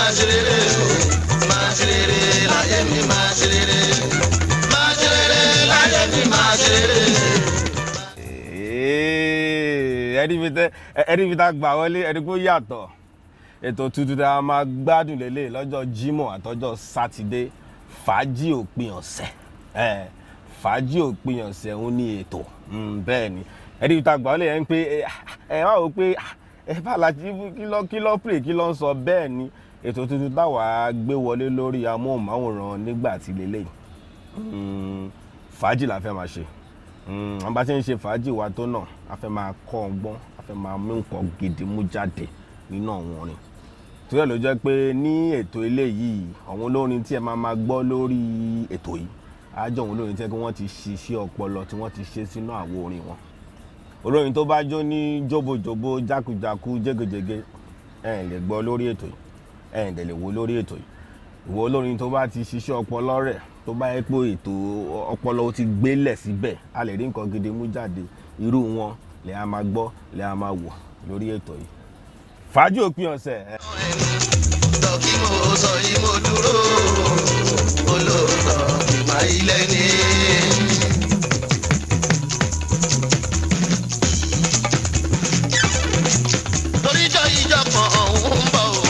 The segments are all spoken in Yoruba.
Máa ṣe rere o, máa ṣe rere láyé mi, máa ṣe rere. Máa ṣe rere láyé mi, máa ṣe rere. Ẹni fi tá gbà wọlé, ẹni kó yàtọ̀. Ètò tuntun tá a máa gbádùn lélẹ̀ lọ́jọ́ Jímọ̀ àtọjọ́ Sátidé, fàájì òpin ọ̀sẹ̀. Fàájì òpin ọ̀sẹ̀ òun ní ètò. Bẹ́ẹ̀ ni, ẹni fi tá gbà wọlé yẹn ń pé ẹ wá wò ó pé ẹ bá la kí ló pè, kí ló ń sọ. Bẹ́ẹ̀ ni, ètò tuntun táwa gbé wọlé lórí amóhùnmáwòrán nígbà tí lélẹ̀, fàájì la fẹ́ máa ṣe. Àwọn bá ṣe ń ṣe fàájì wa tó náà, a fẹ́ máa kọ́ ọgbọ́n, a fẹ́ máa mú nǹkan gidi mú jáde nínú àwọn orin. Torí ẹ̀ ló jẹ́ pé ní ètò eléyìí, àwọn olórin tí ẹ máa máa gbọ́ lórí ètò yìí á jẹ́ àwọn olórin tí ẹ kí wọ́n ti ṣiṣẹ́ ọpọlọ, tí wọ́n ti ṣe sínú àwo orin wọn. Olórin tó bá jó ní jóbojóbo, jákujàku, jégejège, ẹ lè gbọ́ lórí ètò yìí, ẹ dẹ̀ lè wo lórí ètò yìí. Ìwọ olórin tó bá ti ṣiṣẹ́ ọpọlọ rẹ̀, tó bá yẹ pé ètò ọpọlọ ti gbélẹ̀ síbẹ̀, a lè rí nǹkan gidi mú jáde, irú wọn lè a máa gbọ́, lè a máa wò lórí ètò yìí, fàájì òpin ọ̀sẹ̀. Tọ́kí mo sọ yìí, mo dúró olóòótọ́ ìmọ̀ ilẹ̀ ni. Toríjọ́ ìjọpọ̀ ọ̀hún ń bọ̀ o,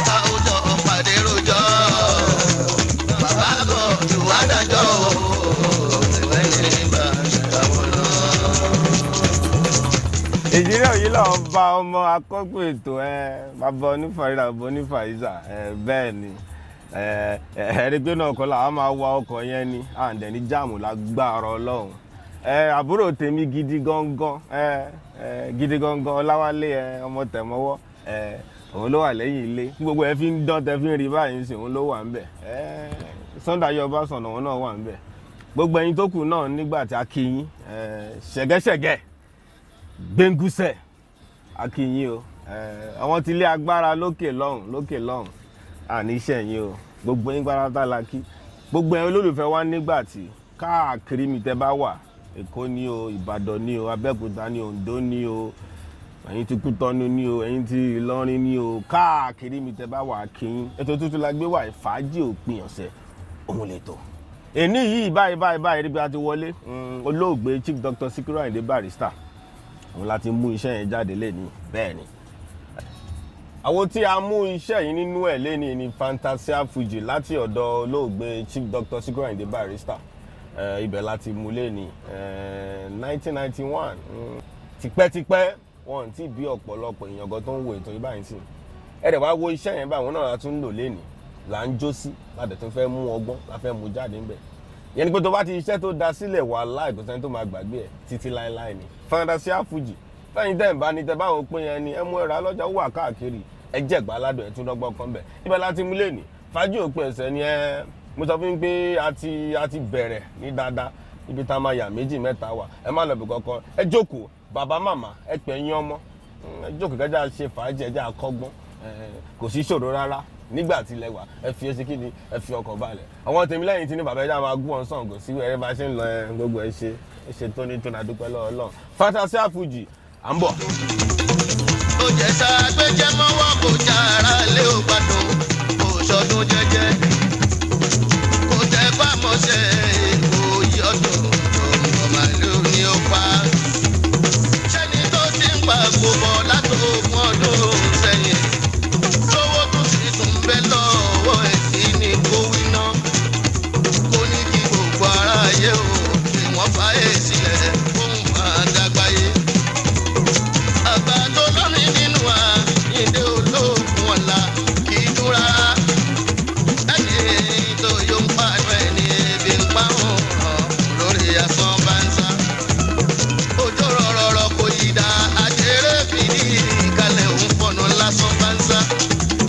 ta ó jọ pàdé rojọ́. Bàbá gọ̀dù adájọ́ o, ìwé ní bá ṣàwọn lọ. Ìjírí òyìn làwọn bá ọmọ akọ́kọ́ ètò ẹ, bàbá onífàrídà, bàbá onífàyísà ẹ. Bẹ́ẹ̀ ni, ẹ ẹ rí pé náà kọ́ làwọn máa wa ọkọ̀ yẹn ni à ń dẹ̀ ní jam lágbára Ọlọ́run. Ẹ àbúrò tèmi gidi gangan, ẹ ẹ gidi gangan, Ọláwálé, ẹ ọmọ tẹ̀mọ́wọ́, ẹ òun ló wà lẹ́yìn ilé tí gbogbo ẹ fi ń dán, tẹ fi ń rí báyìí sí, òun ló wà ń bẹ̀. Ẹ Sunday ayé Ọbásanjọ́, òun náà wà ń bẹ̀. Gbogbo ẹ̀yin tó kù náà nígbà tí a kí yín, ẹ ṣẹ̀gẹ́ṣẹ̀gẹ́ gbẹngúsẹ̀, a kí yín o. Àwọn tí ilé agbára lókè lọ́hùn, lókè lọ́hùn, àníṣe yín o. Gbogbo yín pátá la kí. Gbogbo ẹ̀yin olólùfẹ́ wa nígbà tí káàkiri mi tẹ́ bá wà, Èkó ní o, Ìbàdàn ní o, Abẹ́òkúta ní o, Oǹdó ní o, ẹ̀yin tí Kútọ́nù ní o, ẹ̀yin tí Ìlọrin ní o, káàkiri mi tẹ́ bá wà, kí yín. Ètò tuntun la gbé wà, fàájì òpin ọ̀sẹ̀ òun lè tò èní yìí. Báyìí báyìí báyìí rí bí a ti wọlé, olóògbé Chief Dr. Sikiru Ayinde Barrister, òun láti mú iṣẹ́ yẹn jáde lẹ́ni. Bẹ́ẹ̀ ni, àwọn tí a mú iṣẹ́ yìí nínú ẹ̀ lẹ́ni ní Fantasia Fuji láti ọ̀dọ̀ olóògbé Chief Dr. Sikiru Ayinde Barrister. Ibẹ̀ láti mú lẹ́ni 1991. Tipẹ́tipẹ́ wọn ti bí ọ̀pọ̀lọpọ̀ èèyàn gan tó ń wo ètò yìí báyìí sí. Ẹ dẹ̀ wá wo iṣẹ́ yẹn báyìí, wọn náà la tún ń lò lẹ́ni, là ń jó sí, láti tún fẹ́ mú ọgbọ́n, la fẹ́ mú jáde ńbẹ̀. Yẹn ni pé tó bá ti iṣẹ́ tó da sílẹ̀, wà láì kò sẹ́ni tó máa gbàgbé ẹ̀ títí láéláé ni. Fantasia Fuji fẹ́yìn tẹ́ ń bá ní tẹ́ báwo pín yẹn ni ẹ mú ẹ̀rọ alọ́jà, ó wà káàkiri, ẹ jẹ̀gbá aládùn, ẹ̀ tún dọ́gbọ́n kan bẹ̀. Ibẹ̀ láti mú lẹ́nì, fàájì òpin ẹ̀sẹ̀ ni. Ẹ mo sọ fún yín pé a ti bẹ̀rẹ̀ ní dáadáa. Ibi tá a máa yà méjì mẹ́ta wà, ẹ má lọ bì kankan, ẹ jókòó. Bàbá, màmá, ẹ pè yín ọmọ, ẹ jókòó kẹjá ṣe fàájì, ẹ jẹ́ àkọ́gbọ́n. Kò sí ṣòro rárá nígbà tí ilẹ̀ wà. Ẹ fi ẹsẹ̀ kí ni, ẹ fi ọkàn balẹ̀. Àwọn tèmi lẹ́yìn tí ní bàbá ẹja máa gún ọ̀sán, kò sí ẹrẹ́ bá ṣe ń lọ. Ẹ gbogbo ẹ ṣe ẹ ṣe tónítóní, àdúpẹ́ lọ́wọ́ Ọlọ́run. Fantasia Fuji, à ń bọ̀. Ó jẹ́ sàgbéjẹ́ mọ́wọ́, kò já ara lé ò gbádùn, kò sọdún jẹ́jẹ́, kò tẹ́ pàmọ́sẹ̀ òyì ọdún ọmọ màlúù ni ó pa. Sẹ́ni tó ti ń pa gbogbo látòkun ọdún sẹ́yìn, lówó tó sì tún bẹ́ lọ́wọ́ ẹ̀, kí ni kó wí ná? Kó ní kí gbogbo aráyé o kí wọ́n fàyè sílẹ̀ kó máa dágbáyé. Àgbà tó lómi nínú àyíndé olóògùn ọ̀la kì í dún rárá. Ẹni tó yóò ń pàdé ẹni ebi ń pa òun lórí asán bá ń sá. Òjò rọrọrọ kò yí dá àjẹrè fìdí kalẹ̀, òun fọ̀nà lásán bá ń sá.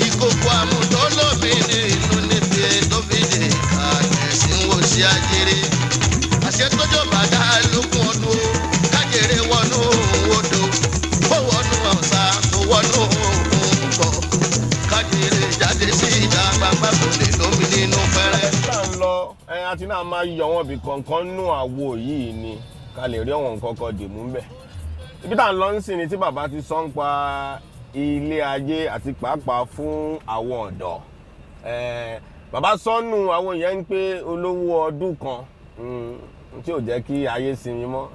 Ìkòkò àmútó lómi nínú níbi tó fi dé kalẹ̀ sí ń wò sí àjẹrè. Àṣetójó bàdá lókun ọdún kájèrè wọnú odò, kó wọnú ọ̀sà, kó wọnú òkun bọ̀, kájèrè jáde sí ìta gbangba, kò lè lómi nínú pẹ́rẹ́. Tá ń lọ ẹ àti náà máa yọ wọn bí kankan nú àwo yìí ni ká lè rí ọ̀wọ̀n nǹkan kan dì mú bẹ̀. Ibi tá à ń lọ ń sìn ni tí bàbá ti sọ ń pa ilé ayé àti pàápàá fún àwọn ọ̀dọ́. Bàbá sọnù àwọn èèyàn ń pé olówó ọdún kan tí ò jẹ́ kí ayé sinmi mọ́,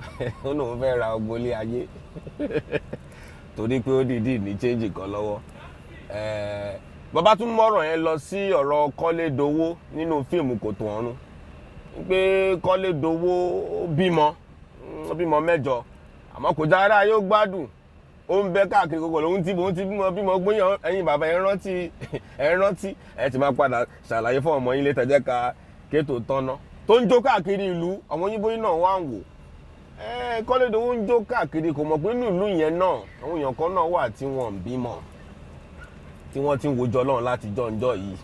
ó lóun fẹ́ ra ogbolé ayé torí pé ó dìídì ní change kan lọ́wọ́. Bàbá tún mọ̀rọ̀ yẹn lọ sí ọ̀rọ̀ Kọ́lédowó nínú fíìmù Kòtò Ọ̀run, pé Kọ́lédowó ó bímọ, ó bímọ 8, àmọ́ kò dára yóò gbádùn, ó ń bẹ káàkiri gbogbo lòun tí òun ti bímọ bímọ gbóyàn. Ẹ̀yin bàbá ẹ rántí, ẹ rántí, ẹ ti máa padà ṣàlàyé fún ọmọ yín létà. Jẹ́ ká kéètò tọ́nà tó ń jó káàkiri ìlú, àwọn òyìnbó yìí náà wà ń wò. Kọ́lédowó ń jó káàkiri, kò mọ̀ pé inú ìlú yẹn náà àwọn èèyàn kan náà wà tí wọ́n ń bímọ, tí wọ́n ti ń wojọ́ Ọlọ́run láti jọ́njọ́ yìí.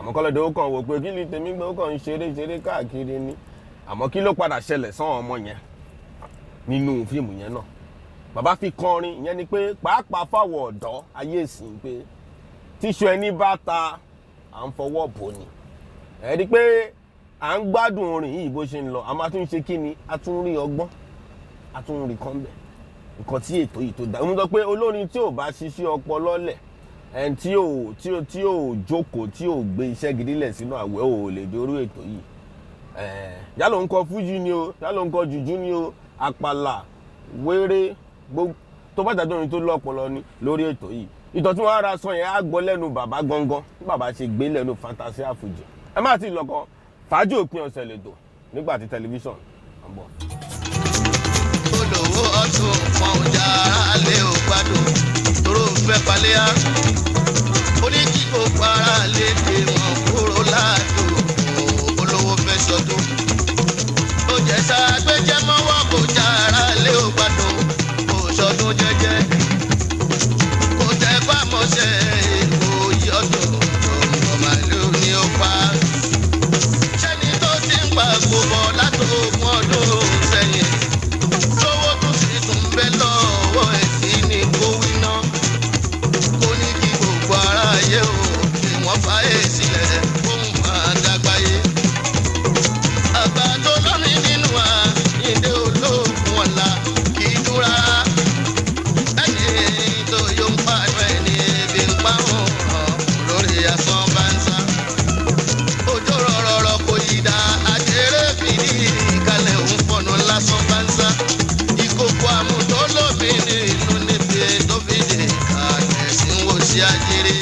Àmọ́ Kọ́lédowó kàn wò pé kí ni tèmi gbé, ó kàn ń ṣeré ṣeré káàkiri ni. Àmọ́ kí ló padà ṣẹlẹ̀ sáwọn ọmọ yẹn nínú fíìmù yẹn náà? Bàbá fi kọrin ìyẹn ni pé pàápàá fáwọn ọ̀dọ́ ayé ìsìn pé tíṣu ẹni bá ta, à ń fọwọ́ bò ni. Ẹ rí i pé à ń gbádùn orin yìí bó ṣe ń lọ, a máa tún ṣe kí ni, a tún rí ọgbọ́n, a tún rí kọ́ńbẹ̀ nǹkan tí ètò yìí tó dá. Mo sọ pé olórin tí ò bá ṣiṣẹ́ ọpọlọ lẹ̀, ẹni tí ò jókòó, tí ò gbé iṣẹ́ gidi lẹ̀ sínú àwẹ̀, ò lè dé orí ètò yìí. Yálò ń kọ fújì ni o, yálò ń kọ jùjú ni o, àpàlà wéré gbogbo tó bá jáde, orin tó lọ́pọlọ ni lórí ètò yìí. Ìtàn tí wọ́n á ra sọ yẹn á gbọ́ lẹ́nu bàbá gangan bí bàbá ṣe gbé lẹ́nu Fantasia Fuji. Ẹ má ti lọ́kàn, fàájì òpin ọ̀sẹ̀ lẹ́tọ̀ nígbà tí tẹlifíṣàn ń bọ̀. Olówó ọdún kan ò já ara lé ò gbádùn tóró fẹ́ palẹ́yà, ó ní kí gbogbo ara lè dé wọn kúrò ládùúgbò. Olówó fẹ́ sọdún, ó jẹ́ sàgbéjẹ́ mọ́wọ́, kò já ara lé ò gbádùn, kò sọdún jẹ́jẹ́, kò tẹ́ pàmọ́sẹ̀ èkó yọdún ọmọ màlúù ni ó pa sẹ́ni tó ti ń pa gbogbo látòkun ọdún sẹ́yìn, lówó tó sì tún bẹ́ lọ́wọ́ ẹ̀ sí ní kó wí ná, kó ní kí gbogbo aráyé o kí wọ́n fàyè sílẹ̀ kóun máa dágbáyé. Àgbà tó lómi nínú wa ìdè olóògùn ọ̀la kì í dúnra, ẹni tó yóò ń pààyàn, ẹni ebi ń pa òun ràn lórí asán bá ń sá. Òjò rọrọrọ kò yí dá àjẹrè fìdí kalẹ̀, òun fọ̀nà lásán bá ń sá. Ìkòkò àmútó lómi nínú níbi tó fi dé kalẹ̀ sí ń wò sí àjẹrè.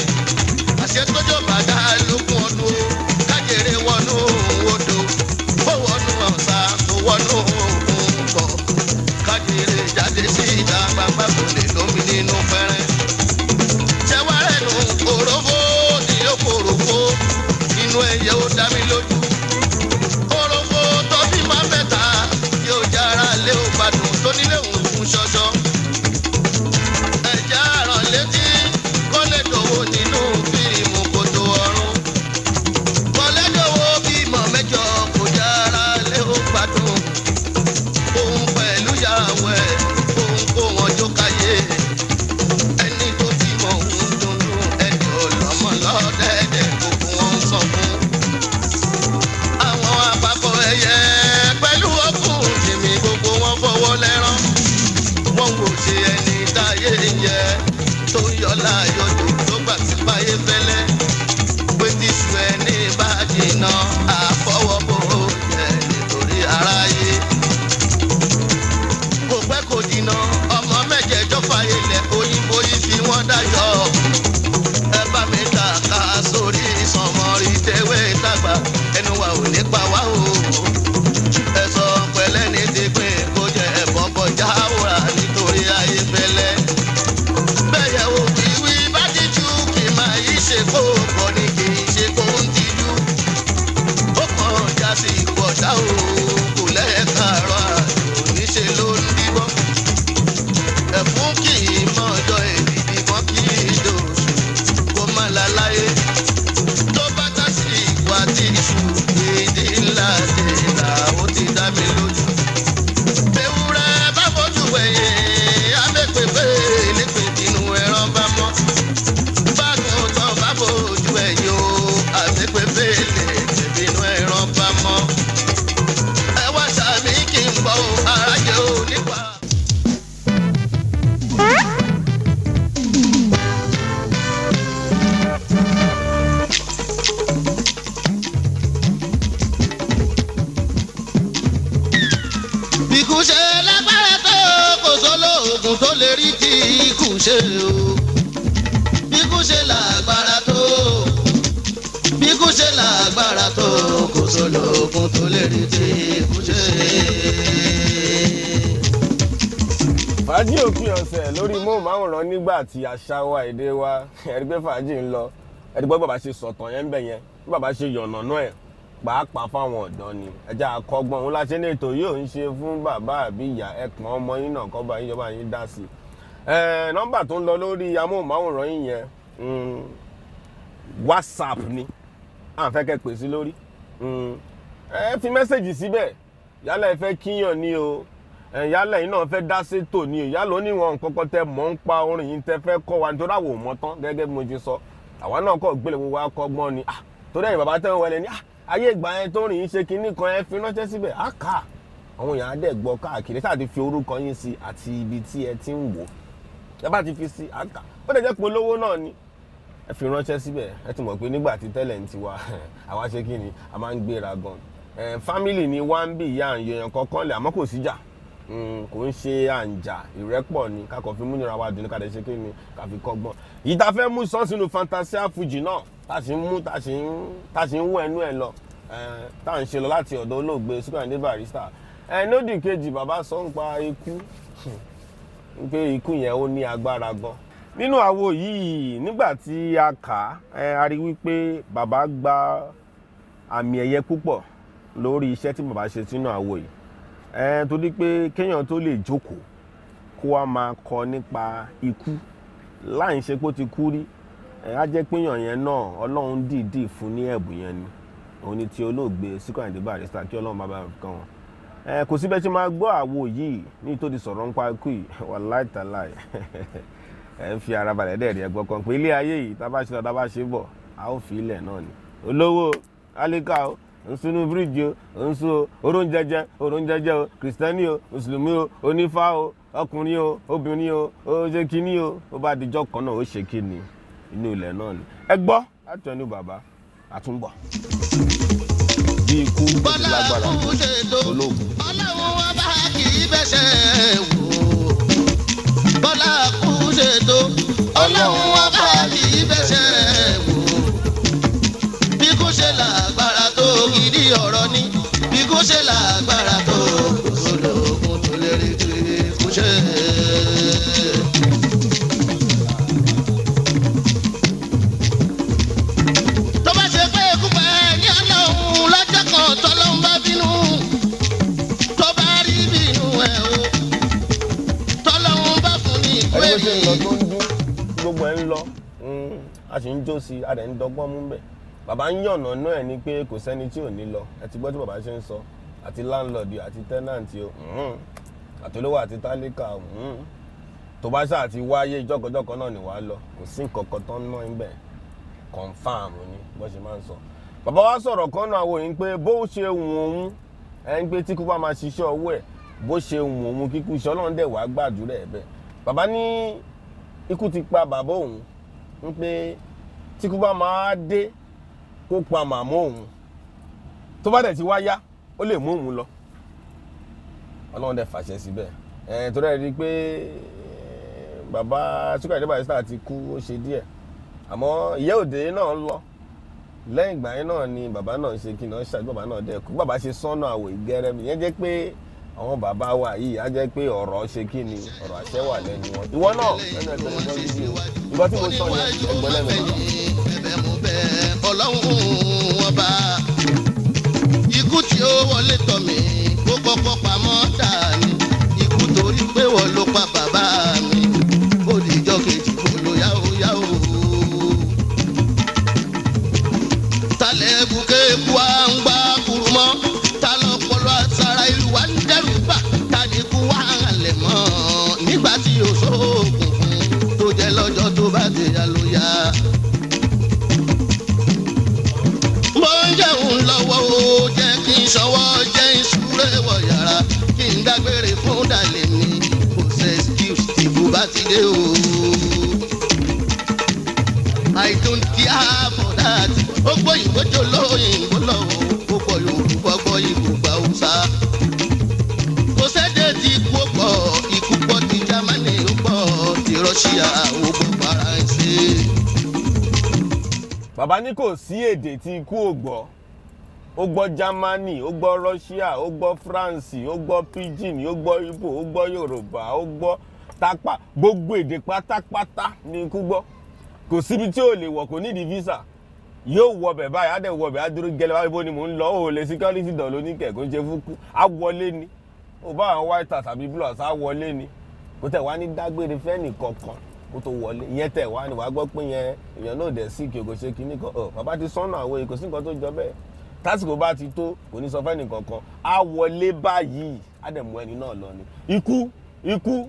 Àṣẹ tójó bàdá lókun ọdún kájèrè wọnú odò, kó wọnú ọ̀sà, kó wọnú òkun bọ̀, kájèrè jáde sí ìta gbangba, kò lè lómi nínú fẹ́rẹ́. Ṣẹ́wárẹ́nu òrófó ni ó kòròfó inú ẹ̀yẹ, ó dá mi lójú. Òrófó tó bí máa mẹ́ta yóò jára lé ò gbádùn tó nílé òun fún ṣọṣọ. Ẹ̀já àràn létí Kọ́lédowó nínú fíìmù Kòtò Ọ̀run. Kọ́lédowó bímọ 8, kò jára lé ò gbádùn. Òun pẹ̀lú yàwó ẹ̀, òun kó wọn jó káyé, ẹni tó bímọ òun dùnnú, ẹni ọlọ́mọ lọ́dẹ̀ẹ̀dẹ̀ gbogbo wọn ń sọ fún. Àwọn àpapọ̀ ẹyẹ pẹ̀lú ọkùnrin jìmì gbogbo wọn fọwọ́ lẹ́rán. Wọ́n wò ṣe ẹni táyé ń yẹ tó ń yọ láyọjò tó gbà sí báyé fẹ́lẹ́. Pé tíṣu ẹni bá jìnnà àfọwọ́bò jẹ nítorí aráyé. Kò pẹ́ kò jìnnà, ọmọ mẹ́jẹ̀ẹ̀jọ fàyè lẹ̀, òyìnbó yìí fi wọ́n dájọ́. Ẹ bá mi ta ká sórí ìsànmọ́rí tẹ́wé tàgbà, ẹnu wa ò ní pa wá o. Ẹ sọ pẹ̀lẹ́ ní ti pín kó jẹ ẹ̀bọ̀n bọ̀já wúrà nítorí ayé fẹ́lẹ́. Bẹ́ẹ̀ ò wíwí bá ti ju kì máa yí ṣe kó bọ̀ ni, kì í ṣe kó ń tijú. Ó kàn já sí ìwọ̀dà o, kò lẹ́ẹ̀karọ̀ àjò níṣe ló ń díbọ́n. Ẹ̀fún kì í mọ̀jọ èdìdì mọ́, kì í dòṣù kó má láláyé. Tó bá tá sí ìwà tí iṣu ìdí ńlá dé là, ó ti dá mi lójú. Ewúrẹ́ bá fojú wẹ̀yìn, amẹ́pẹ̀pẹ̀ nípe bínú ẹran bá mọ́. Bákan tán bá fojú ẹ̀yìn o, àmẹ́pẹ̀pẹ̀ lè bínú ẹran bá mọ́. Ẹ wá sàmì kí n bọ̀ o, aráyé o nípa. ṣe o. Bí kú ṣe lágbára tó, bí kú ṣe lágbára tó, kò sólógùn tó lè rí tí kú ṣe. Fàájì òpin ọ̀sẹ̀ lórí móhùnmáwòrán nígbà tí àṣà wa, èdè wa, ẹ̀rí pé fàájì ń lọ. Ẹ̀rí pé bàbá ṣe sọ̀tàn yẹn ń bẹ̀ yẹn, bí bàbá ṣe yànnà náà ẹ̀ pàápàá fáwọn ọ̀dọ́ ni ẹja àkọ́gbọ́n òun láṣẹ ní ètò yóò ń ṣe fún bàbá àbí ìyá ẹ̀pọ̀n ọmọ yín náà kọ́ bá yín jọba yín dá sí i. Nọ́mbà tó ń lọ lórí amóhùnmáwòrán yín yẹn, WhatsApp ni à ń fẹ́ kẹ́ pè sí lórí. Ẹ fi message síbẹ̀, yálà ẹ fẹ́ kíyàn ni o, yálà yìí náà fẹ́ dá sétò ni o, yálà oníwọ̀n nǹkan kan tẹ mọ̀ ń pa orin yìí tẹ fẹ́ kọ́ wa, nítorí àwọn ò mọ̀ tán. Gẹ́gẹ́ bí mo ti sọ, àwa náà kọ́ gbélé gbogbo wa kọ́gbọ́n ni. Ah, torí ẹ̀yin bàbá tẹ́ ń wọlé ni, ah, ayé ìgbà yẹn tó rìn yín ṣe kinní kan, ẹ fi ránṣẹ́ síbẹ̀, á kà á, àwọn èèyàn á dẹ̀ gbọ́ káàkiri. Sáà ti fi orúkọ yín sí àti ibi tí ẹ ti ń wò, ẹ bá ti fi sí, á kà á. Ó dẹ̀ jẹ́ polówó náà ni, ẹ fi ránṣẹ́ síbẹ̀. Ẹ ti mọ̀ pé nígbà tí tẹ́lẹ̀ ń tiwa, àwa ṣe kí ni, a máa ń gbéra gan. Family ni wá ń bì, ìyá à ń yọyàn kankan lẹ̀, àmọ́ kò síjà, kò ń ṣe àǹjà, ìrẹ́pọ̀ ni, kakọ̀ fi múnira wa dùn ní, kàdé ṣe kí ni, ká fi kọ́gbọ́n. Yìí tá a fẹ́ mú sán sínú Fantasia Fuji náà, tá a sì ń mú, tá a sì ń wọ ẹnu ẹ̀ lọ, tá à ń ṣe lọ láti ọ̀dọ̀ olóògbé Sikiru Ayinde Barrister. Lódì kejì, bàbá sọ ń pa ikú pé ikú yẹn ó ní agbára gan nínú àwo yìí. Nígbà tí a kà á, a rí wípé bàbá gba àmì ẹ̀yẹ púpọ̀ lórí iṣẹ́ tí bàbá ṣe sínú àwo yìí, torí pé kéèyàn tó lè jókòó kó wá máa kọ nípa ikú láì ṣe pé ó ti kú rí, á jẹ́ pé èèyàn yẹn náà, Ọlọ́run dìídì fún ní ẹ̀bùn yẹn ni. Òun ni ti olóògbé Síkírù Àyìndé Barrister, kí Ọlọ́run bá bá kàn wọ́n. Kò síbẹ̀ tí máa gbọ́ àwo yìí ní tó ti sọ̀rọ̀ nípa ikú yìí, wàláì tàláì, ẹ ń fi ara balẹ̀ dẹ́ẹ̀rí ẹgbọ́n kan pé ilé ayé yìí, tá a bá ṣe lọ, tá a bá ṣe bọ̀, a ó fi ilẹ̀ náà ni. Olówó alíkà o, ń sunú bíríìjì o, ń sun o, oróúnjẹjẹ oróúnjẹjẹ o, Christian o, mùsùlùmí o, onífá o, ọkùnrin o, obìnrin o, ó ṣe kíní o, ó bá dijọ́ kan náà, ó ṣe kíni, inú ilẹ̀ náà ni. Ẹ gbọ́ láti ẹnu bàbá àtúnbọ̀ bí ikú ó ti Bọ́lá lágbára kú ṣe tó. olóògùn. Ọlọ́run wọn bá kì í bẹ́sẹ̀ wò. Bọ́lá kú ṣe tó. Ọlọ́run wọn bá kì í bẹ́sẹ̀ wò. Bí kú ṣe lágbára tó, gidi ọ̀rọ̀ ni. Bí kú ṣe lágbára tó, kò sólógùn tó lè rí tí kú ṣe. Tó bá ṣe pé ikú pẹ́ ní Ọlọ́run lọ́jọ́ kan, tọ́lọ́run bá bínú, tó bá rí bínú ẹ̀ o, tọ́lọ́run bá fún ní Ẹni bó ṣe ń lọ ìpèrè. tó ń dún, gbogbo ẹ̀ ń lọ, a sì ń jó sí i, a dẹ̀ ń dọ́gbọ́n mú bẹ̀. Bàbá ń yànnà náà ẹ̀ ni pé kò sẹ́ni tí ò ní lọ. Ẹ ti gbọ́ tí bàbá ṣe ń sọ, àti landlord àti tenant o, àti olówó àti tálíkà o, tó bá ṣáà ti wáyé, ìjọkọjọkọ náà ni wàá lọ. Kò sí nǹkan kan tó ń ná ń bẹ̀, confam ni bó ṣe máa ń sọ. Bàbá wa sọ̀rọ̀ kan náà wò yín pé bó ṣe wù òun ẹ̀ ń pé tí kú bá máa ṣiṣẹ́ ọwọ́ ẹ̀, bó ṣe wù òun kíkú iṣẹ́, Ọlọ́run dẹ̀ wá gbàdúrà ẹ̀ bẹ́ẹ̀. Bàbá ní ikú ti pa bàbá òun, ń pé tí kú bá máa dé kó pa màmá òun, tó bá dẹ̀ ti wá yá, ó lè mú òun lọ. Ọlọ́run dẹ̀ fàṣẹ síbẹ̀. Ẹ̀ torí ẹ̀ rí i pé bàbá Síkírù Àyìndé Barrister ti kú, ó ṣe díẹ̀, àmọ́ ìyá òde náà lọ. Lẹ́yìn ìgbà yẹn náà ni bàbá náà ṣe kí náà ṣàbí bàbá náà dẹ̀ kú. Bàbá ṣe sọ́nà àwò ìgẹ́rẹ́ mi yẹn jẹ́ pé àwọn bàbá wa yìí á jẹ́ pé ọ̀rọ̀ ṣe kí ni, ọ̀rọ̀ àṣẹ wà lẹ́nu wọn. Ìwọ náà lẹ́nu ẹ̀ tẹ́lẹ̀ gbọ́ bíbí o, nǹkan tí mo sọ yẹn, ẹgbọ́n lẹ́nu bàbá. Ẹ̀bẹ̀ mo bẹ̀ Ọlọ́run ọba, ikú tí ó wọlé tọ̀ mí kó kọ́kọ́ pamọ́ dání, ikú torí pé wọ́n ló pa bàbá mi, ó dìjọ́ kejì kó lo yáwó yáwó. Talẹ̀ buké ku à ń gbá kuru mọ́, ta lọ́pọ̀lọ́ àṣàrà ìlú wa ń dẹ́rù bà, ta ni kú wa ń lẹ̀ mọ́ nígbà tí o sóògùn fún tó jẹ́ lọ́jọ́ tó bá ti yá ló yá. Mo ń jẹun lọ́wọ́ o, jẹ́ kí n ṣọwọ́, jẹ́ ìṣúré wọ̀ yàrá, kí n dágbére fún dalẹ̀ mi, kò ṣe excuse ìbò bá ti dé o. I don't care for that. Ó gbọ́ ìbò jò lóyìnbó lọ́wọ́, ó gbọ́ Yorùbá, gbọ́ ìbò, gbà Hausa. Kò sẹ́dẹ̀ tí ikú ó pọ̀, ikú pọ̀ ti Germany, ó pọ̀ ti Russia. Bàbá ní kò sí èdè tí ikú ò gbọ́. Ó gbọ́ Germany, ó gbọ́ Russia, ó gbọ́ France, ó gbọ́ Pidgin, ó gbọ́ Igbo, ó gbọ́ Yorùbá, ó gbọ́ Tápà. Gbogbo èdè pátápátá ní ikú gbọ́. Kò síbi tí ò lè wọ̀, kò nídìí visa. Yóò wọbẹ̀ báyìí, á dẹ̀ wọbẹ̀, á dúró gẹ́lẹ́ báyìí. Bó ni mò ń lọ, ó lè security dọ̀ lóníkẹ̀ kó ń ṣe fún kú, á wọlé ni. Ó bá àwọn White House àbí Blue House, á wọlé ni. Kò tẹ̀ wá ní dágbére fẹ́ẹ̀nì kankan kó tó wọlé. Ìyẹn tẹ̀ wá ní wàá gbọ́ pé yẹn èèyàn náà dẹ̀ sí kí o kò ṣe kinní kan. Ọ bàbá ti sọ́nà àwọn èèyàn, kò sí nǹkan tó jọ bẹ́ẹ̀. Tásìkò bá ti tó, kò ní sọ fẹ́ẹ̀nì kankan, á wọlé báyìí, á dẹ̀ mú ẹni náà lọ ni. Ikú, ikú.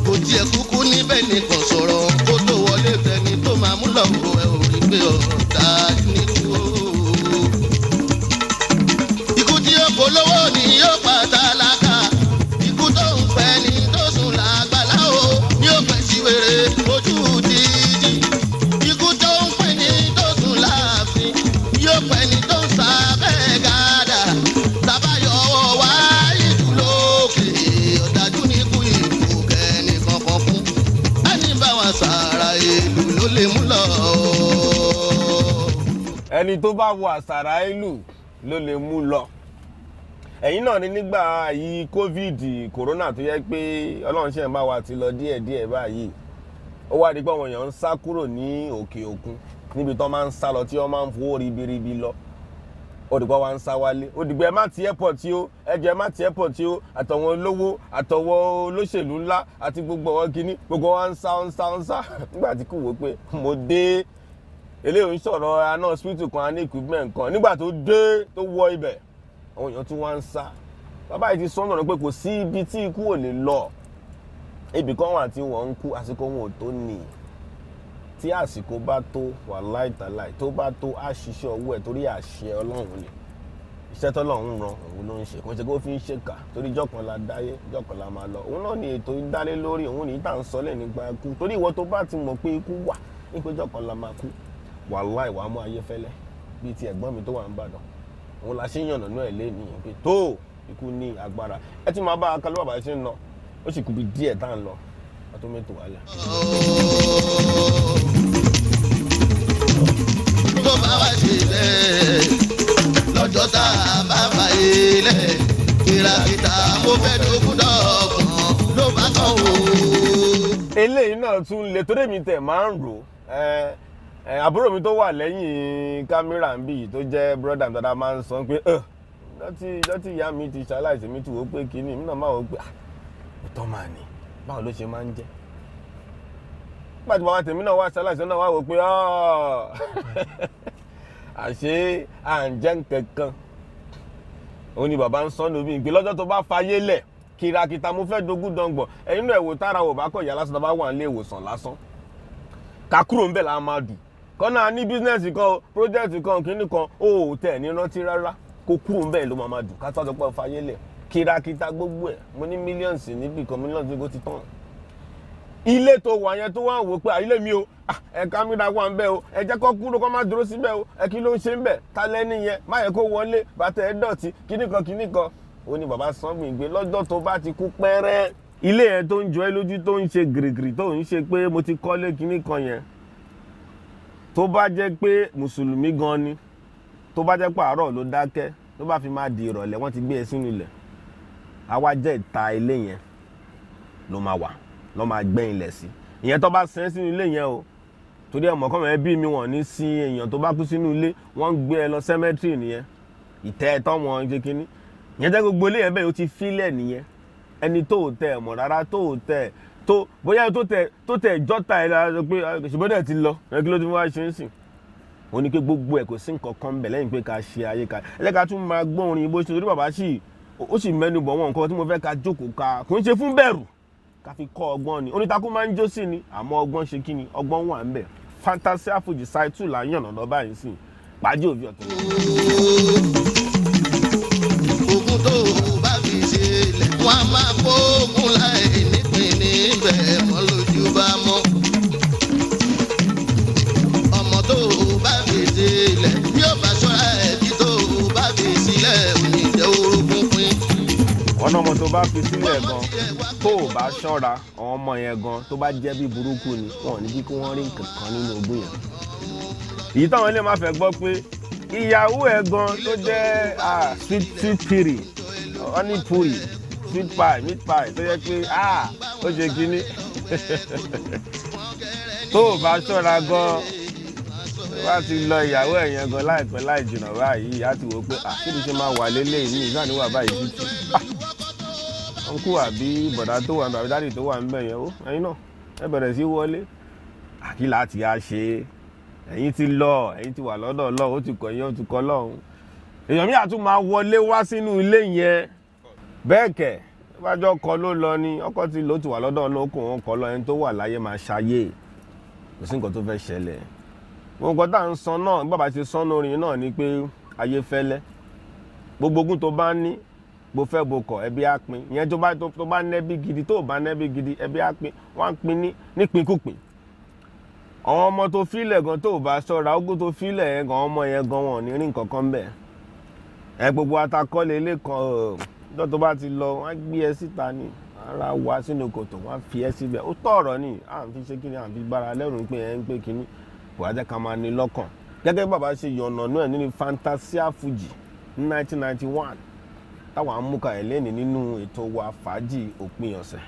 Kò tiẹ̀ kúkú níbẹ̀ nìkan sọ̀rọ̀ kó tó wọlé fẹ́ni tó máa mú lọ́wọ́ ẹ ò rí pé ọ̀tá níkú. Ikú tí ó polówó ni yóò pa tálákà. Ikú tó ń pẹ́ ni tó sùn lágbàlá o ní ó pẹ́ sí wèrè ojú títì. Ikú tó ń pẹ́ ni tó sùn láàfin yóò pẹ́ ni tó ń sábẹ́ gàdà. Tàbáyọ̀ wá ìlú lókè ọ̀dájú ní ikú, ikú kẹ́ni kankan fún ẹni bá wa sàrà ìlú ló lè mú lọ. Ẹni tó bá wọ àsàrà ìlú ló lè mú lọ. Ẹ̀yin náà ní nígbà yìí, COVID corona, tó yẹ pé Ọlọ́run ṣe ń bá wa ti lọ díẹ̀díẹ̀ báyìí, ó wá di pé àwọn èèyàn ń sá kúrò ní òkè òkun níbi tó máa ń sá lọ, tí wọ́n máa ń fowó ribiribi lọ. Ó dìgbà wa ń sá wálé, ó dìgbà ẹ má ti airport tí ó, ẹ jẹ́ ẹ má ti airport tí ó. Àtọ̀wọn olówó, àtọ̀wọn olóṣèlú ńlá àti gbogbo àwọn kìíní, gbogbo wa ń sá, ń sá, ń sá. Nígbà tí kò wò pé mo dé, eléyìí ń sọ̀rọ̀ aná hospital kan, a ní equipment kan. Nígbà tó dé, tó wọ ibẹ̀, àwọn èèyàn tún wá ń sá. Bàbá yìí ti sọ́nà pé kò sí ibi tí ikú ò lè lọ. Ibì kan wà tí wọ́n ń kú, àsìkò wọn ò tó nì. Tí àsìkò bá tó, wàláì tàláì, tó bá tó, á ṣiṣẹ́ ọwọ́ ẹ̀, torí àṣẹ Ọlọ́run ni. Iṣẹ́ tọ́lọ́run rán òun ló ń ṣe, kò ṣe kó fi ń ṣèkà, torí ìjọ́ kan la dáyé, ìjọ́ kan la máa lọ. Òun náà ni ètò ìdálé lórí, òun ní tá à ń sọ lẹ́ nípa ikú. Torí ìwọ tó bá ti mọ̀ pé ikú wà, ní pé ìjọ́ kan la máa kú, wàláì, wàá mú ayé fẹ́lẹ́ bíi ti ẹ̀gbọ́n mi tó wà ń bàdàn. Òun la ṣe ń yànnà náà ẹ̀ lé nìyẹn pé tó ikú ní agbára. Ẹ tún máa bá a kálọ́. Bàbá ṣe ń lọ, ó sì kú bí díẹ̀ tá à ń lọ, a tó mẹ́tò wálẹ̀. Tó bá wá ṣe bẹ́ẹ̀ lọ́jọ́ tá a bá fà ilẹ̀ kìràkìtà, mo fẹ́ dógún dọ̀gbọ̀n ló bá kàn ó. Eléyìí náà tún le, torí èmi tẹ̀ máa ń rò ẹ ẹ. Àbúrò mi tó wà lẹ́yìn kámẹ́rà ń bì yìí, tó jẹ́ brother mi dáadáa, máa ń sọ pé ẹ lọ́tí ìyá mi ti ṣaláìsí, mi ti wò ó pé kínní mi náà máa wò ó pé ah, òótọ́ máa ní, báwo ló ṣe máa ń jẹ́? Nígbà tí bàbá tèmi náà wá ṣaláìsí náà, wá wò ó pé àṣé à ń jẹ́ nǹkankan. Òun ni bàbá ń sọ lómi ìpè lọ́jọ́ tó bá fayé lẹ̀, kìràkìtà mo fẹ́ dogún dọ́ngbọ̀n. Ẹ̀yin náà ẹ̀wò tára wò bá kọ̀ ìyá lásán, tó bá wà nílé ìwòsàn lásán, ká kúrò ń bẹ̀ la máa dùn. Kọ́nà ní business kan o, project kan, kínní kan o, ò tẹ̀ ní rántí rárá. Kó kúrò ń bẹ̀ ló máa dùn. Ká tó àtọ́pọ̀ fayé lẹ̀, kìràkìtà gbogbo ẹ̀, mo ní millions níbì kan, millions níbi ti tán. Ilé tó wà yẹn, tó wà ń wò pé àyílẹ̀ mi o, ẹ kámẹ́rà wà ń bẹ̀ o, ẹ jẹ́ kó kúrò, kó má dúró síbẹ̀ o. Ẹ kí ló ń ṣe ń bẹ̀? Ta lẹ́ni yẹn? Má yẹ kó wọlé, bàtà ẹ dọ̀tí, kíní kan kíní kan. Ó ní bàbá sanwó ìgbé lọ́jọ́ tó bá ti kú pẹ́rẹ́, ilé yẹn tó ń jọ ẹ́ lójú, tó ń ṣe gìrìgìrì, tó ń ṣe pé mo ti kọ́lé kíní kan yẹn, tó bá jẹ́ pé mùsùlùmí gan ni, tó bá jẹ́ pé àárọ̀ ló dákẹ́, tó bá fi máa di ìrọ̀lẹ́, wọ́n ti gbé e sínú ilẹ̀. Àwa jẹ́ ìta ilé yẹn ló máa wà, ló máa gbẹ́ ilẹ̀ sí. Ìyẹn tó bá sin sínú ilé yẹn o, torí ẹ̀mọ́ kọ́ mọ̀ bí mi, wọ́n ní sin èèyàn tó bá kú sínú ilé, wọ́n ń gbé ẹ lọ cemetery nìyẹn. Ìtẹ́ ẹ̀ tọ́ wọn ṣe kínní ìyẹn jẹ́ gbogbo ilé yẹn bẹ́ẹ̀, ó ti fílẹ̀ nìyẹn. Ẹni tó tẹ̀ mọ̀ rárá, tó tẹ̀ tó bóyá tó tẹ̀ jọ́ta ẹ̀ lára sọ pé ṣùgbọ́n dẹ̀ ti lọ ẹ, kí ló ti wá ṣe ń sìn? Ó ní pé gbogbo ẹ̀, kò sí nǹkan kan bẹ̀ lẹ́yìn pé ká ṣe ayé ká ẹ jẹ́ ká tún máa gbọ́ orin bó ṣe, torí bàbá sì ó sì mẹ́nu bọ̀ wọ́n nǹkan tí mo fẹ́ ká jókòó, ká kò ń ṣe fún bẹ̀rù, ká fi kọ́ ọgbọ́n ni. Onítakú máa ń jó sí ni, àmọ́ ọgbọ́n ṣe kí ni, ọgbọ́n wà ń bẹ̀. Fantasia Fuji side two là ń yànnà lọ báyìí sí pàjẹ́ òbí ọ̀tún. Ogun tó o bá fi sílẹ̀, wọ́n á máa kó ogun láì nípìn níbẹ̀ mọ́ lójú bá mọ́. Ọmọ tó o bá fi sílẹ̀, bí ó bá ṣọ́ra ẹ̀, bí tó o bá fi sílẹ̀, ò ní jẹ́ orogún pín. Ọ̀nà ọmọ tó bá fi sílẹ̀ gan, tó o bá ṣọ́ra, àwọn ọmọ yẹn gan, tó bá jẹ́ bí burúkú ni, wọn ò ní bí kí wọ́n rí nǹkan kan nínú ogún yẹn. Èyí táwọn ilé máa fẹ́ gbọ́ pé ìyàwó ẹ̀ gan tó jẹ́ sweet sweet piri, honey puri, sweet pie, meat pie, tó yẹ pé ó ṣe kínní, tó o bá ṣọ́ra gan, tó bá ti lọ ìyàwó ẹ̀ yẹn gan láìpẹ́ láì jìnnà báyìí, á ti wò ó pé kí ni ṣe máa wà lélẹ́yìí ní ìsáà níwà báyìí títí uncle àbí bọ̀dá tó wà níbẹ̀ àbí daddy tó wà níbẹ̀ yẹn, ó ẹ̀yin náà ẹ bẹ̀rẹ̀ sí wọlé àkìlà àti á ṣe. Ẹ̀yin ti lọ, ẹ̀yin ti wà lọ́dọ̀ Ọlọ́run, ó ti kọ̀ yín, ó ti kọ́ Ọlọ́run. Èèyàn mi àtún máa wọlé wá sínú ilé yẹn. Bẹ́ẹ̀ kẹ̀, bájọ́ kọ ló lọ ni ọkọ ti lò ó, ti wà lọ́dọ̀ Ọlọ́run, kò wọ́n kọ́ lọ. Ẹni tó wà láyé máa ṣayé, kò sí nǹkan tó fẹ́ ṣẹlẹ̀. Gbogbo nǹkan tá à ń sọ náà, bí bàbá ṣe sọ lórin náà ni pé ayé fẹ́lẹ́. Gbogbo ogun tó bá ní, bó fẹ́ bó kọ̀, ẹbí á pín. Ìyẹn tó bá nẹ́bí gidi, tó bá nẹ́bí gidi, ẹbí á pín, wọ́n á pín ní nípínkúpín. Àwọn ọmọ tó fílẹ̀ gan, tó bá ṣọ́ra, ogún tó fílẹ̀ yẹn gan, ọmọ yẹn gan, wọn ò ní rí nǹkan kan bẹ̀. Ẹ gbogbo atakọ́lé ilé kan ọjọ́ tó bá ti lọ, wọ́n á gbé ẹ síta ni ara wa sínú kòtò, wọ́n á fi ẹ síbẹ̀. Ó tọ̀ ọ̀rọ̀ ni à ń fi ṣe kíni, à ń fi gbára lẹ́rù pé ẹ ń pé kíní kò wá jẹ́ ká máa ní lọ́kàn. Gẹ́gẹ́ bí bàbá ṣe yànnà náà nínú Fantasia Fuji ní 1991 táwọn amúka ẹ̀ lẹ́ni nínú ètò wa Fàájì Òpin Ọ̀sẹ̀,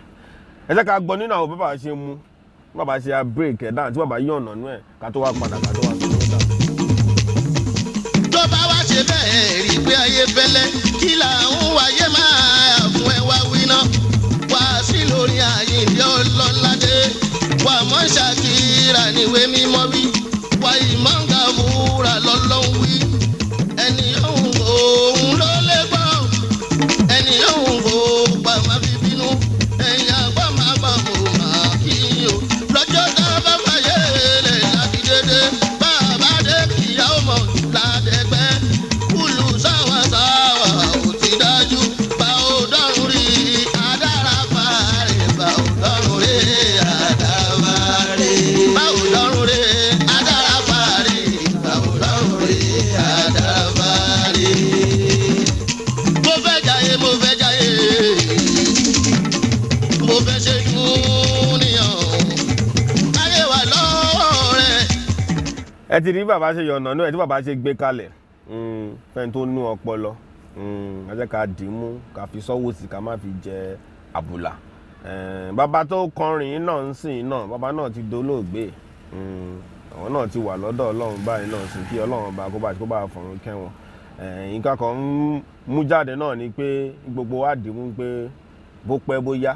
ẹ jẹ́ ká gbọ́ nínú àwọn bàbá ṣe mú, bàbá ṣe a break ẹ̀ dáhùn tí bàbá yànnà nú ẹ̀, ká tó wá padà, ká tó wá sọ lọ́dà. Tó bá wá ṣe bẹ́ẹ̀ rí pé ayé fẹ́lẹ́, kí là ń wáyé máa fún ẹ wá wí náà wá sí lórí Àyìndé Ọlọ́ládé wà mọ́ ṣàkíra níwèé mímọ́ wí wà ìmọ̀ǹgà fúra lọ́lọ́hún wí. Ẹni yóò òun ló lè gbọ́, ẹni yóò kó pa má fi bínú. Ẹ̀yìn àgbà máa gbà mọ́ máa kí o lọ́jọ́ tá a bá fàyè lẹ̀ láti dédé bá a bá dé kíyàwó mọ̀ ládẹ́gbẹ́ kúlù sáwà sáwà ò ti dájú bá ò dọ́rùn rí adára fàárẹ̀, bá ò dọ́rùn rí adára fàárẹ̀, bá ò dọ́rùn rí adára fàárẹ̀, bá ò dọ́rùn rí adára fàárẹ̀. Mo fẹ́ jayé, mo fẹ́ jayé, mo fẹ́ ṣe dúníyàn, ayé wà lọ́wọ́ rẹ̀. Ẹ ti rí bàbá ṣe yànnà náà, ẹ tí bàbá ṣe gbé kalẹ̀ fẹ́ni tó nú ọpọlọ. Ẹ jẹ́ ká dì í mú, ká fi sọ́wọ́ sí, ká má fi jẹ àbùlà. Bàbá tó kọrin náà ń sìn náà, bàbá náà ti dolóògbé. Àwọn náà ti wà lọ́dọ̀ Ọlọ́run báyìí náà sí, kí Ọlọ́run bá kó bá fọ̀run kẹ́ wọn. Nǹkan kan ń mú jáde náà ni pé gbogbo wa dì í mú pé bó pẹ́ bó yá,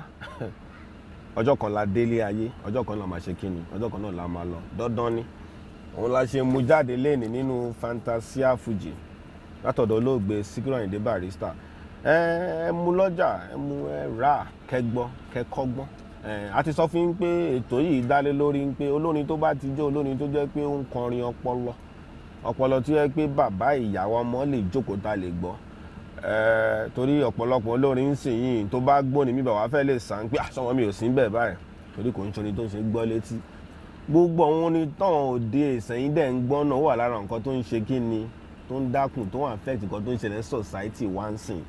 ọjọ́ kan la délé ayé, ọjọ́ kan náà máa ṣe kíni, ọjọ́ kan náà la máa lọ. Dandan ni. Òun la ṣe mú jáde léèní nínú Fantasia Fuji látọ̀dọ̀ olóògbé Síkírù Àyìndé Barrister. Ẹ mú lọ́jà, ẹ mú, ẹ rà, kẹgbọ́, kẹkọ́gbọ́n. Ẹ a ti sọ fún yín pé ètò yìí dálé lórí pé olórin tó bá ti jẹ́ olórin tó jẹ́ pé ó ń kọrin ọpọlọ, ọpọlọ tó yẹ pé bàbá, ìyàwó, ọmọ lè jókòó ta lè gbọ́ ẹ, torí ọ̀pọ̀lọpọ̀ olórin ń sìn yìí, tó bá gbóni mi, bàbá fẹ́ lè sàn pé àsọ̀wọ́n mi ò sí bẹ́ẹ̀ báyìí, torí kò ń ṣorin tó ń ṣe gbọ́ létí. Gbogbo àwọn orin tán òde ìsẹ̀yìn dẹ̀ ń gbọ́ náà wà lára nǹkan tó ń ṣe kí ni, tó ń dákùn, tó ń affect nǹkan tó ń ṣẹlẹ̀ ní society wa ń sìn.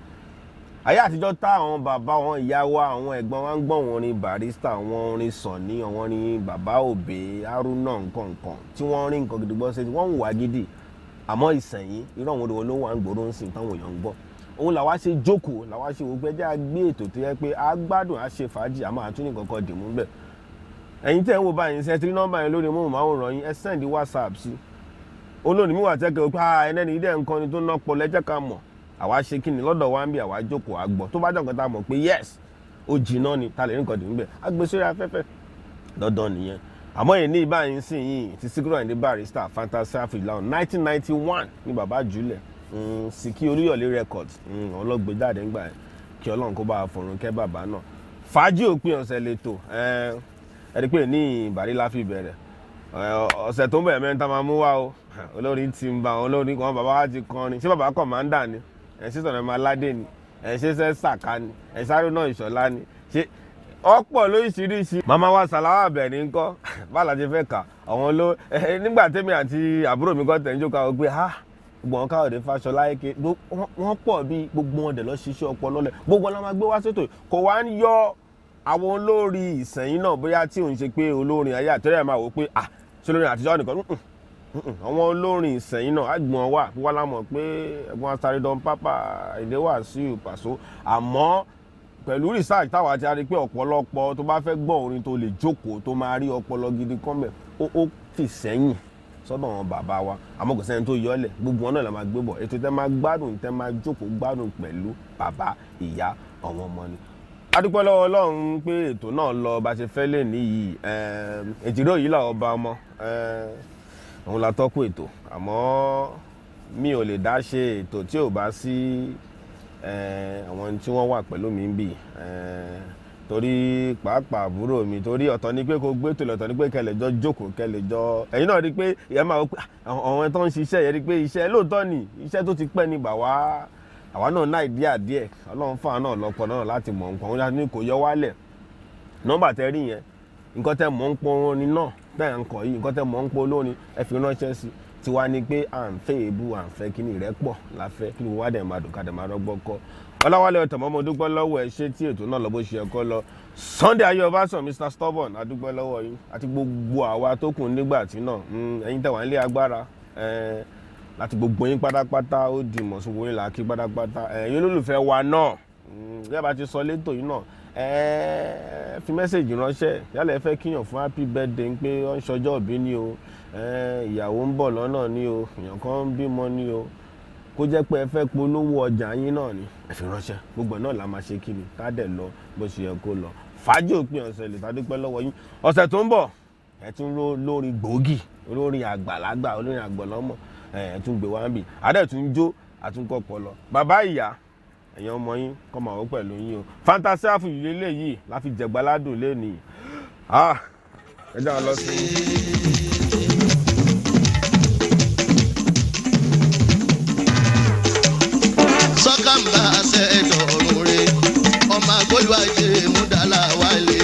Ayé àtijọ́ tá àwọn bàbá wọn, ìyá wa, àwọn ẹ̀gbọ́n wa ń gbọ́ wọn orin Barrister, àwọn orin Sunny, àwọn orin bàbá Òbí, Haruna, nǹkan nǹkan tí wọ́n rí nǹkan gidi gbọ́ sí, wọ́n ń wà gidi. Àmọ́ ìsẹ̀yìn, irú àwọn orin wo ló wà ń gbòòrò ń sìn táwọn èèyàn ń gbọ́? Òun làwa ṣe jókòó, làwa ṣe wò pé jẹ́ a gbé ètò tó yẹ pé a gbádùn, a ṣe fàájì, àmọ́ àtúnyìn kankan dìmú bẹ́ẹ̀. Ẹ̀yin tẹ́ ń wo báyìí ṣe tí nọ́mbà yẹn lórí móhùnmáwòrán yín, ẹ send WhatsApp sí olóòní mi wà tẹ́kẹ̀ pé ẹnẹ́ni ilé nǹkan ni tó ná pọ̀ lẹ́jẹ̀ ká mọ̀. Àwa ṣe kí ni lọ́dọ̀ wa ń bí, àwa jókòó àgbọ̀ tó bá jẹ́ nǹkan tá a mọ̀ pé yes, ó jìnnà ni ta lè rí nǹkan dì níbẹ̀, á gbé sórí afẹ́fẹ́ dandan nìyẹn. Àmọ́ yìí ní ìbáyìí sìn yìí ti Síkírù Àyìndé Barrister, Fantasia Fuji láwọn 1991 ní bàbá jùlẹ̀ Sìkí Olúyọ̀lé Records ọlọ́gbé jáde ńgbà yẹn. Kí Ọlọ́run kó bá a fọ̀run kẹ́ bàbá náà. Fàájì Òpin Ọ̀sẹ̀ lẹ́tọ̀ ẹni pé ní ìbàrí la fi bẹ̀rẹ̀. Ọ̀sẹ̀ tó ń bẹ̀rẹ̀ mẹ́ta máa mú wá o. Olórin ti ń ba àwọn olórin kan, bàbá wa ti kọrin. Ṣé bàbá Commander ni ẹ̀? Ṣé sọ̀rọ̀ máa ládé ni ẹ̀? Ṣé ṣe sàká ni ẹ̀? Sáré náà Ìṣọ̀lá ni? Ṣé ọ̀pọ̀ lóríṣiríṣi. Màmá wa Sàláwà Àbẹ̀ní ńkọ́? Báà la ṣe fẹ́ kà àwọn ló nígbà tẹ́mi àti àbúrò mi kọ́ tẹ̀ ń jókòó, àwọn pé ha gbogbo àwọn Káyọ̀dé Fáṣọlá eke, wọ́n pọ̀ bí gbogbo wọn dẹ̀ lọ ṣiṣẹ́ ọpọlọ lẹ̀. Gbogbo wọn la máa gbé wá sétò. Kò wá ń yọ àwọn olórí ìsẹ̀yìn náà, bóyá tí òun ṣe pé olórin ayé àtẹ́rẹ́ máa wò pé ah, ṣé olórin àtijọ́ nìkan? Àwọn olórin ìsẹ̀yìn náà àgbọ̀n wà wá lámọ̀ pé ẹ̀gbọ́n asáré Don Papa, Àyìndé Wàsíù, Pàṣọ. Àmọ́ pẹ̀lú research táwa ti rí pé ọ̀pọ̀lọpọ̀ tó bá fẹ́ gbọ́ orin tó lè jókòó, tó máa rí ọpọlọ gidi kọ́mẹ̀, ó fi sẹ́yìn sọ́dọ̀ àwọn bàbá wa. Àmọ́ kò sẹ́ni tó yọlẹ̀, gbogbo wọn náà la máa gbé bọ̀. Ètò tẹ́ máa gbádùn, tẹ́ máa jókòó gbádùn pẹ̀lú bàbá, ìyá, àwọn ọmọ ni. Adúpẹ́ lọ́wọ́ Ọlọ́run pé ètò náà lọ bá ṣe fẹ́ lè níyì. Èjìrò yìí làwọn ọba ọmọ òun la tọ́kù ètò, àmọ́ mi ò lè dá ṣe ètò tí ò bá sí àwọn tí wọ́n wà pẹ̀lú mi ń bì, torí pàápàá àbúrò mi, torí ọ̀tọ̀ ni pé kò gbé tòlẹ̀, ọ̀tọ̀ ni pé kẹlẹ̀ jọ jókòó, kẹlẹ̀ jọ. Ẹ̀yin náà rí i pé ìyá máa wọ pé àwọn tó ń ṣiṣẹ́ yẹn rí i pé iṣẹ́ lóòótọ́ ni, iṣẹ́ tó ti pẹ́ ni bàwá àwa náà náà díà díẹ̀. Ọlọ́run fún àwọn náà lọ́pọ̀ náà láti mọ̀ nǹkan wọn ní kò yọ wálẹ̀. Nọ́mbà tẹ rí yẹn, nǹkan tẹ mọ̀ ń pọn orin náà tẹ̀ ń kọ̀ yìí, nǹkan tẹ mọ̀ ń pọn olórin, ẹ fi ránṣẹ́ sí tiwa ni pé à ń fẹ́ èébú, à ń fẹ́ kíní rẹ̀ pọ̀ láfẹ́ kí ni wọ́n dẹ̀ máa dùn ká dẹ̀ máa rọ́gbọ́ kọ́. Ọláwálé Ọ̀tọ̀mọ́, mo dúpẹ́ lọ́wọ́ ẹ ṣé tí ètò náà lọ bó ṣe ẹ̀kọ́ lọ. Sunday Ayọ̀ Ọbásan, Mr Stubborn, adúpẹ́ lọ́wọ́ yín àti gbogbo àwa tó kù nígbà tí náà. Ẹ̀yin tẹ̀ wá nílé agbára láti gbogbo yín pátápátá, ó di mọ̀sùn yín là kí pátápátá. Ẹ̀yin olólùfẹ́ wa náà, bí a bá ti sọ létò yìí náà, ẹ fi message ránṣẹ́. Yálà ẹ fẹ́ kíyàn fún happy birthday, ń pé ó ń ṣọjọ́ òbí ni o, ìyàwó ń bọ̀ lọ́nà ni o, èèyàn kan ń bímọ ni o, kó jẹ́ pé ẹ fẹ́ polówó ọjà yín náà ni, ẹ fi ránṣẹ́. Gbogbo náà la máa ṣe kí ni ká dẹ̀ lọ bó ṣe yẹ kó lọ. Fàájì òpin ọ̀sẹ̀ lè tàdúpẹ́ lọ́wọ́ yín. Ọ̀sẹ̀ tó ń bọ̀, ẹ tún ró lórí gbòógì, olórin àgbàlagbà, olórin àgbọ̀lọ́mọ, ẹ tún gbé wá ń bì, adẹ̀ tún jó àtúnkọ́ pọlọ. Bàbá, ìyá, ẹ̀yin ọmọ yín kọ́ máa wọ́ pẹ̀lú yín o. Fantasy àfùyí lélẹ́yìí la fi jẹ̀gbáládùn lẹ́nìí. Ẹ jẹ́ àwọn lọ sí. Sọ́kàmbá ṣẹ̀dọ̀rùn re, ọmọ agbóluwájé múdàlá wálé,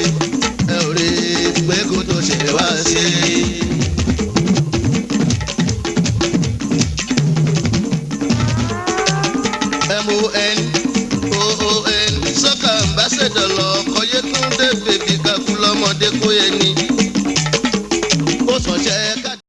ẹ ò rí pé kó tó ṣe wá sí i. Mon oon sọ́kàmbá ṣẹ̀dọ̀ lọ kọ́yé tún dé bèbí kakú lọ́mọdé kó yẹ ní.